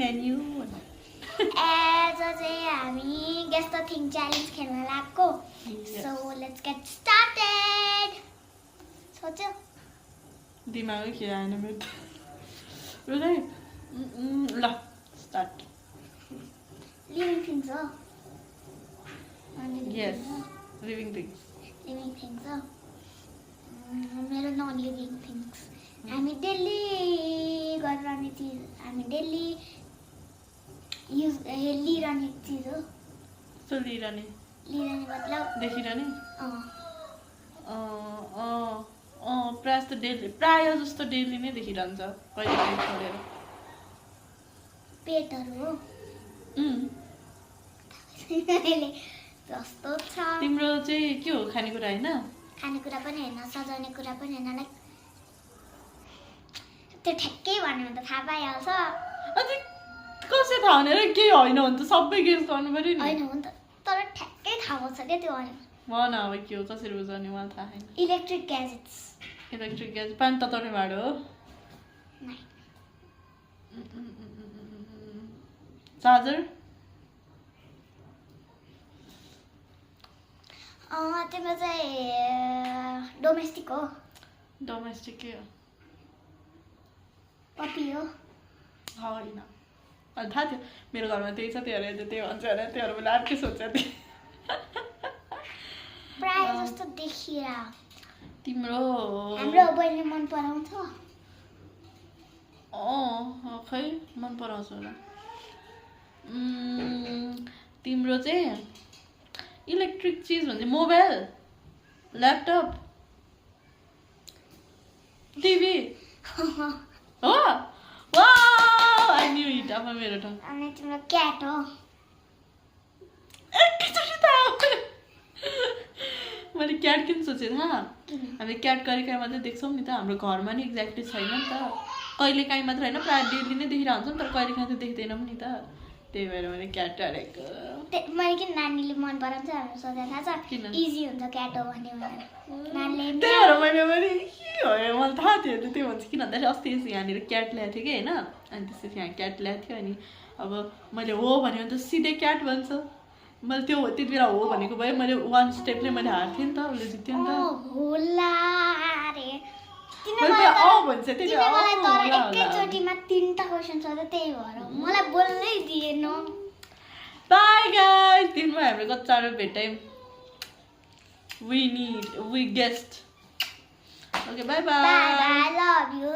menu आज चाहिँ हामी गेस द थिङ च्यालेन्ज खेल्न लाग्को सो लेट्स गेट स्टार्टेड सोच्यो दिमागै के आएन मेरो त ल स्टार्ट लिभिङ थिङ्स हो यस लिभिङ थिङ्स लिभिङ थिङ्स हो मेरो नन लिभिङ थिङ्स हामी डेली गरिरहने चिज हामी डेली युज लिइरहने चिज हो सो लिइरहने मतलब देखिरहने प्रायः जस्तो डेली नै देखिरहन्छ कहिले कहिले छोडेर पेटहरू हो जस्तो छ तिम्रो चाहिँ के हो खानेकुरा होइन खानेकुरा पनि होइन सजाउने कुरा पनि होइन लाइक त्यो ठ्याक्कै भन्यो भने त थाहा पाइहाल्छ अझै कसै थाहा हुने र केही होइन भने त सबै गेस गर्नु पऱ्यो नि होइन हो नि त तर ठ्याक्कै थाहा पाउँछ क्या त्यो होइन भन अब के हो कसरी बुझाउने मलाई थाहा छैन इलेक्ट्रिक ग्याजेट्स इलेक्ट्रिक ग्यास पानी तताउने भाँडो हो चार्जर तिम्रो चाहिँ डोमेस्टिक हो डोमेस्टिक के हो पपी हो होइन अनि थाहा थियो मेरो घरमा त्यही छ त्योहरू त्यही भन्छ अरे त्योहरू मैले अर्कै सोचेको थिएँ प्रायः जस्तो देखिरा तिम्रो हाम्रो बहिनीले मन पराउँछ खै मन पराउँछ होला तिम्रो चाहिँ इलेक्ट्रिक चिज भन्छ मोबाइल ल्यापटप टिभी हो वाउ आई न्यू इट अब मेरो ठाउँ अनि तिम्रो क्याट हो एकैचोटि त मैले क्याट किन सोचेँ थाहा हामी क्याट कहिले काहीँ मात्रै देख्छौँ नि त हाम्रो घरमा नि एक्ज्याक्टली छैन नि त कहिले काहीँ मात्र होइन प्रायः डेली नै देखिरहेको हुन्छ नि तर कहिले काहीँ त देख्दैनौँ नि त त्यही भएर मैले क्याट हालेको मैले किन नानीले मन पराउँछ हाम्रो सोधा थाहा छ इजी हुन्छ क्याट हो भन्यो भने नानीले त्यही भएर मैले के हो मलाई थाहा थियो त्यो भन्छ किन भन्दाखेरि अस्ति यहाँनिर क्याट ल्याएको थियो कि होइन अनि त्यसपछि यहाँ क्याट ल्याएको थियो अनि अब मैले हो भन्यो भने त सिधै क्याट भन्छ मैले त्यो त्यति बेला हो भनेको भए मैले वान स्टेपले मैले हार्थेँ नि त उसले जित्यो नि त होला रे भन्छ त्यति मलाई तर एकैचोटिमा 3टा क्वेसन सोध्यो त्यही भएर मलाई बोल्नै दिएन बाई गाइस दिनमा हाम्रो कति साह्रो भेटायौँ we guest okay bye bye bye bye love you